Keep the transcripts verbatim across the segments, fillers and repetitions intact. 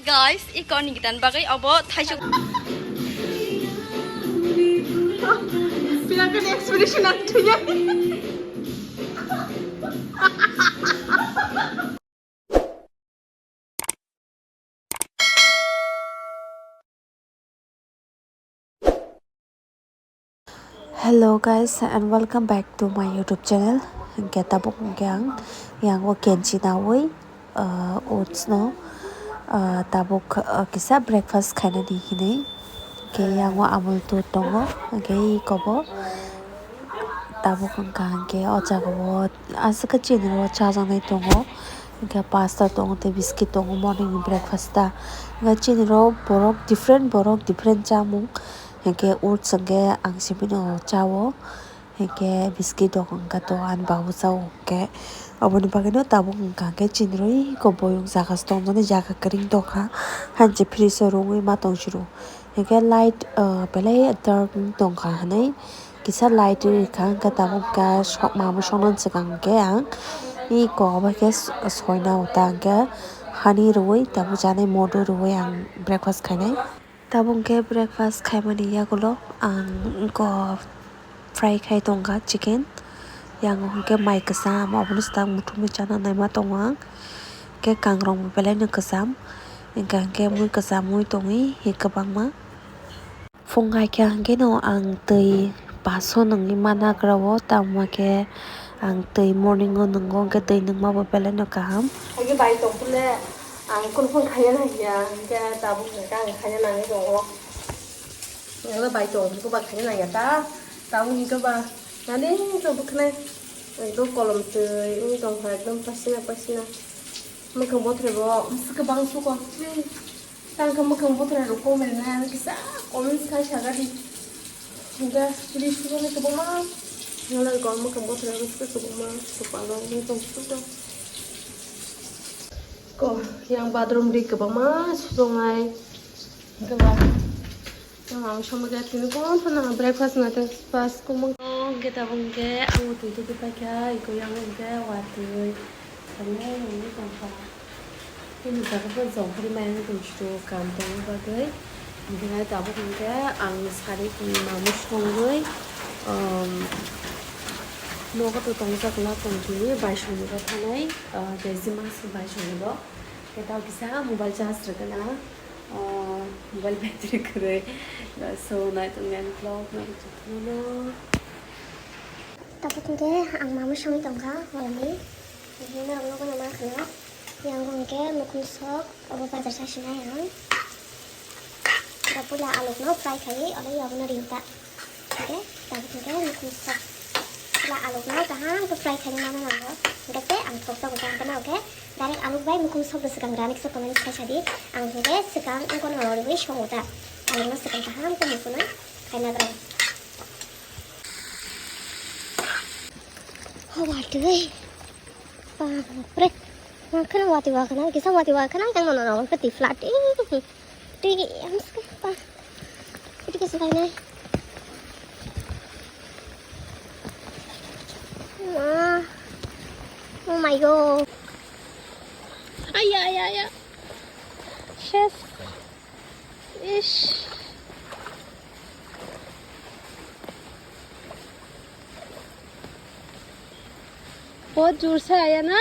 Guys, i kon ni gitan bagwi obo thaisuk. Pila khe expression ang thwiya. Hello guys and welcome back to my YouTube channel. Hingke tabuk hingke ang yang o kenchi nawi, uh, oats no, uh, tabuk, uh, kisa breakfast khainani hinwi. Hingke yang o amul tu tongo, hingke iko bo tabuk hingka hingke o jaga o aswk khe chini ro chajaknai tongo, hingke pasta tongo tei biscuit tongo morning ni breakfast ta. Hingke chini ro borok different, borok different chamung. Hingke oats hingke ang simi no chao, hingke biscuit rok hingke to ani babu chao hingke. Aboni bagwi no tabuk hingka hingke chini roi ko boyong jaga se tongmani jaga kwrwng tongkha, hanchi fridge o rwngwi ma tong suru. Hingke light, ah, belai dark wng tongkha hinui kisa light rikha, hingke tabuk hingke sokma mosoknani swkang hingke ang iko obo khe soina ota hingke hani rwui tabuk janai modo rwui ang breakfast khainai. Tabuk hingke breakfast khaimani yagulo ang iko fry khai tongkha chicken. Yang hingke mai kwcham, obono swkang muthungwi chana naima tongo ang. Hingke kangrok bo belai no kwcham. Hingka hingke mui kwcham mui tongwi hi kwbangma. Phung hai khe hingke no ang twi paso nungwi mana gra o, tamo khe ang twi morning o nungo, hingke twi nungma bo belai no kaham. Hingke bai tong phule ang kunu phung khaiya nang ya, hingke tabuk hingke ang khaiya nangwi tongo. Nangla bai tong, buba khaina nangya ta. Tamo hingke ba, nani to bwkhanai. Ekdom kolom twi wng tongkha, ekdom pasina pasina. Mwkhang bothorebo, mwswk kwbang suko. Tangkha mwkhang bothorerok comment nai, ano kisa comments khai sagadi. Hingke please suko ni kwbangma. Nolai ko mwkhang bothorerok mwswk kwbangma, swpalo wng tong suko. Ko, yang bathroom ri kwbangma sutongnai. Hingke ba, yang ang somoi khe tini kon phano breakfast nai tei pas kumung. Oh, hingke tabuk hingke ang twi twi paikha, iko yang hingke watwi. Tamo nungwi tongkha. Tini jaga bo jongphri mai wngwi tong sio kam tongna bagwi. Hingke tabuk hingke ang sari tongwi mamo songwi, um, nogo to tongjak la tongtwi bai songwi rw thanai, uh, tei jima se bai songwi rw. Khe tao kisa mobile charge rwgwna, ah, mobile battery kwrwi. So, nai tongni ani vlog no rwchaphuno. Tabuk hwnkhe ang mamo songwi tongkha horni. Bini norok nokno ma khwno. Yang hwnkhe mukhung sok, obo bazar sa sinai ang. Puila alukno fry khaiwi, oro yaguno ring ta. Hingke, tabuk hingke, mukhung sok. Puila alukno kaham khe fry khaina ma nango. Hingke tei ang sok sok kaham khe nao khe, direct aluk bai mukhung sok de swkang rani kisa comment khai sadi. Ang hingke swkang wngkon rw rwui songo ta. Alukno swkang kaham khe mukhungno khaina rw. Ho watwi. Bapre. Makheno watwi wakhana, kisa watwi wakhana, yang nono rw khe twi flat. Twi, ang suka pa. Ito kasi kainai. Ma. Oh my God. Aya, aya, aya. Shes. Ish. बहुत जोर से आया ना।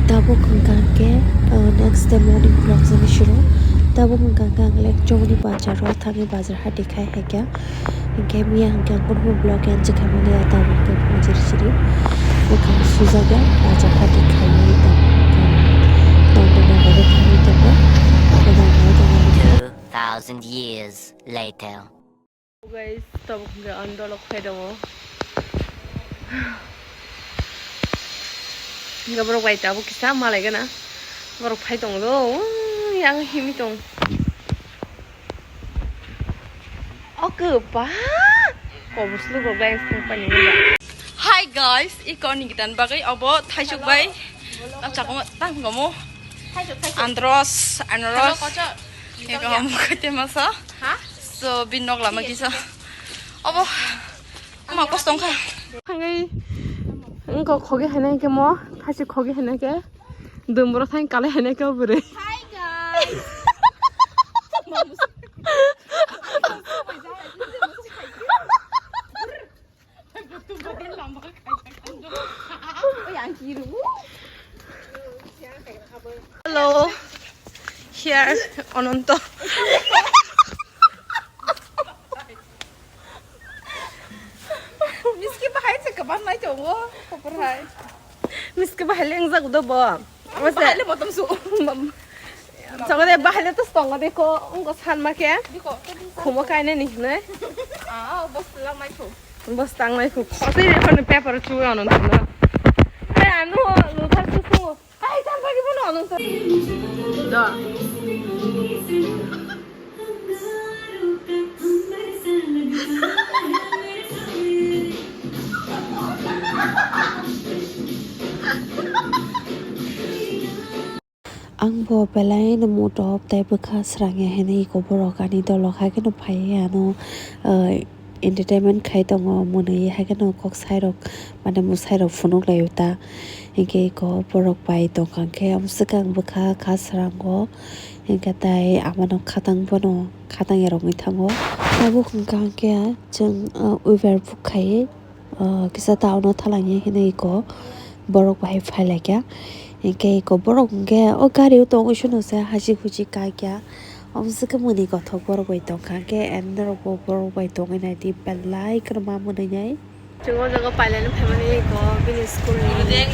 Tabuk hwnkha hwnkhe, uh, next day morning vlog jani shuru. Tabuk hwnkha hwnkhe ang lek chongni bazar o thangwi bazar hati khai hai khe. Hwnkhe miya hwnkhe ang kunu blog yan chikha mani ya tabuk hwnkhe phungjir siri. Bwkhang sujak ya bazar hati khai tabuk hwnkhe. Nang tongna bagwi thangwi tongo. Kwbang nai tongna bagwi. Two thousand years later. Guys, tabuk hwnkhe ang dolok phai tongo. Hwnkhe borok bai tabuk kisa malai gana. Borok phai tongo do, yang himi tong. O kwpa. Oboslo rok guys, thang pani wngya. Hi guys, iko ni gitan bagwi obo thaisuk bai. Tang chakmo, tang gomo. Andros, Andros. Iko omo kate masa. So, bin nok lama kisa. Obo, ma kostong kha. Hangai, engko khoge hanai ke mo, thaisuk khoge hanai ke. Dumbro thang kale hanai ke bwrwi. Hi guys. Hello, here Ananto. Miski bahai se kabar nai tongo, kopor hai. Miski bahai le engjak do bo. Bahai le motom su. Chongo de bahai le to tongo de ko, ungo san ma ke. Diko, to di san. Khumo kaine ni hne. Ah, bos lang mai ko. Bos tang mai ko. Ose de ko paper chu ano na. Pe anu lu thar su su. Ai, tam pagi bono ano to. Da. Ang bo belai no mutok tei bwkha srang ya hinwi iko borok ani dolo hai kheno phaiwi ano, ah, entertainment khai tongo, mwnwi hai kheno kok sai rok mane mwsai rok phunuk lai o ta. Hinkhe iko borok bai tongkha khe omo swkang bwkha kha srango, hinkhe tai amano khatang bono khatang ya rogwi thango. Tabuk hwnkha hwnkhe chwng, ah, Uber book khai. Ah, kisa town o thalangya hinwi iko borok bahai phailaikya. Hinkhe iko borok hinkhe o gari o tongwi swnose hachik huchik kaikya. Omo se khe mwnwi kothok borok bai tongkha hinkhe and norok bo borok bai tongwi naidi belai kwrwngma mwnwi nai. Chwng o jaga pailani phaimani iko bini school ni.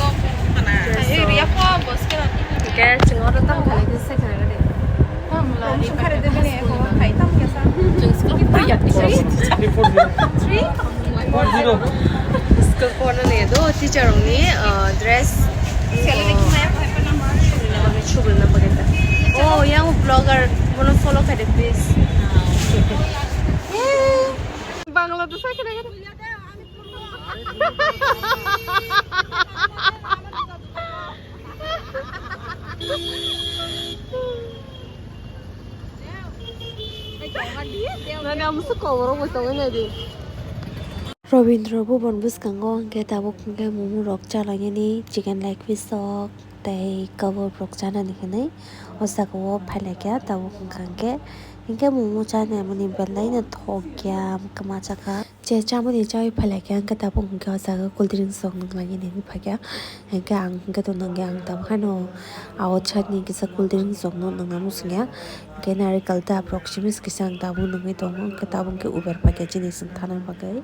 Hinkhe chwng oro tamo khalai khe se khnana de. Tamo songkhare de bini eko khai tamo kesa. Chwng school ki poriya. Three? Three? School porna ni do teacher rokni, uh, dress, uh, chubulna bagwi ta. Oh, yang vlogger, bono follow khai de, please. Bangladesh hai khe. Nani amo se koborok bo tongwi naidi. Robindra Bhuban bwskango hwnkhe tabuk hwnkhe momo rok chalainani chicken leg piece rok tei kabab rok chanani hinwi o jaga o phailaikha tabuk hwnkha hwnkhe, hinkhe momo chanani belai no thokya kwma chakha. Je chamani chawi phailaikha, hwnkhe tabuk hwnkhe o jaga cool drinks rok nwnglai nini phaikha. Hwnkhe ang hwnkhe to nangya, ang tabuk haino outside ni kisa cool drinks rok no nwngna muchungya. Hwnkhe narikal dap rok simi se kisa ang tabuk nungwi tongo, hwnkhe tabuk hwnkhe Uber phaikha chini chwng thana bagwi.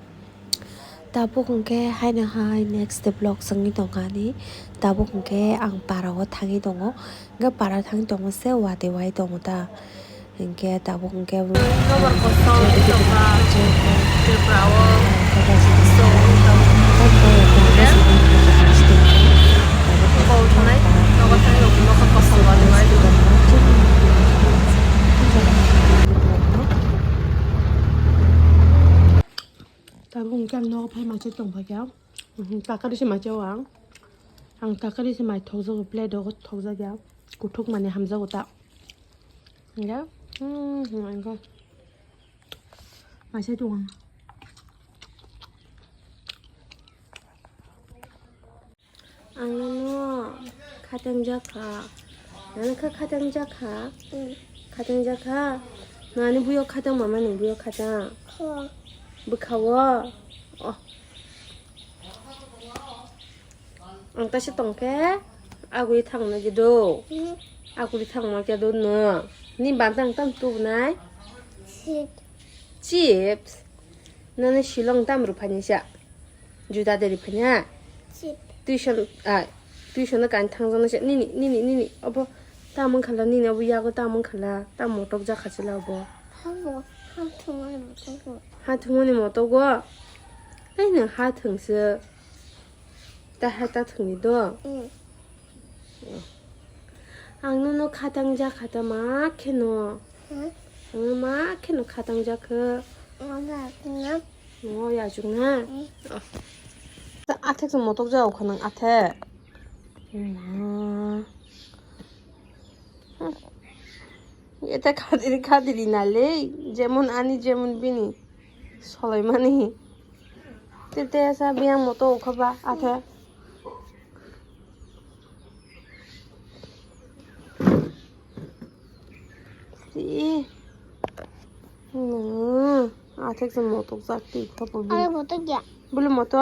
Tabuk hwnkhe haino hai next vlog swngwi tongkha ani. Tabuk hwnkhe ang para o thangwi tongo, hwnkhe para thangwi tongma se watwi wai tongo ta. Hinkhe tabuk hinkhe nokbar kosom wngwi tongkha Tripura o. So, wngwi tong-, hinkhe kok thanai nokbar thani rok nokbar kosom wngwi tong. Tabuk hinkhe ang nogo phai masa tongphaikha. Mhm, takari se masa o ang. Ang takari se mai thokjago, plate o thokjakya. Kuthuk mani hamjago ta. Hinkhe, hmm, hmm, hinkhe. Masa tong ang. Ang nono khatang jakha. Nang kha khatang jakha? Hmm. Khatang jakha? Nani buyo khatang, mama ni buyo khatang? Kha. Bwkha o? Oh. Ang taisa tongkhe agwi thangna je do. Hmm. Agwi thangma khe do no. Ni bantang tam tubnai? Chips. Chips? Nani silong tam rwphaini sa? Juda de rwphaina? Chips. Tuition, ah, tuition no kain thangjaknai sa. Nini, nini, nini. Obo tam wngkhala, nini obo yago tam wngkhala. Tam motok jakha chwla obo. Hamo, ha thumani motogo. Ha thumani motogo? Ai nwng ha thwngse. Ta ha ta thwngni do? Mm. Ang nono khatang jakha ta ma kheno. Hmm? Ang ma kheno khatang jakha. Wala kheno. Oh, ya chung na. Hmm. Oh. Athek se motok ja ukha nang athek. Ma. Ete khadiri khadiri na le, jemon ani jemon bini. Solai mani. Te te sa biyang moto ukha ba athek. Si. Hmm. Athek se motok jak ti khopo bi. Aro motok ya. Bulu moto.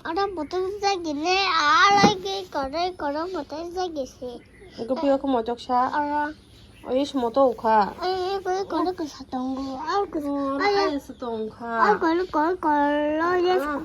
Aro motok jak gine, aro ke kore kore motok jak gise. Ego pio ko motok sa. Aro. Oye se moto ukha. Oye kore kore ko satong. Aro ko. Aro se tong kha. Aro kore kore kore. Ah.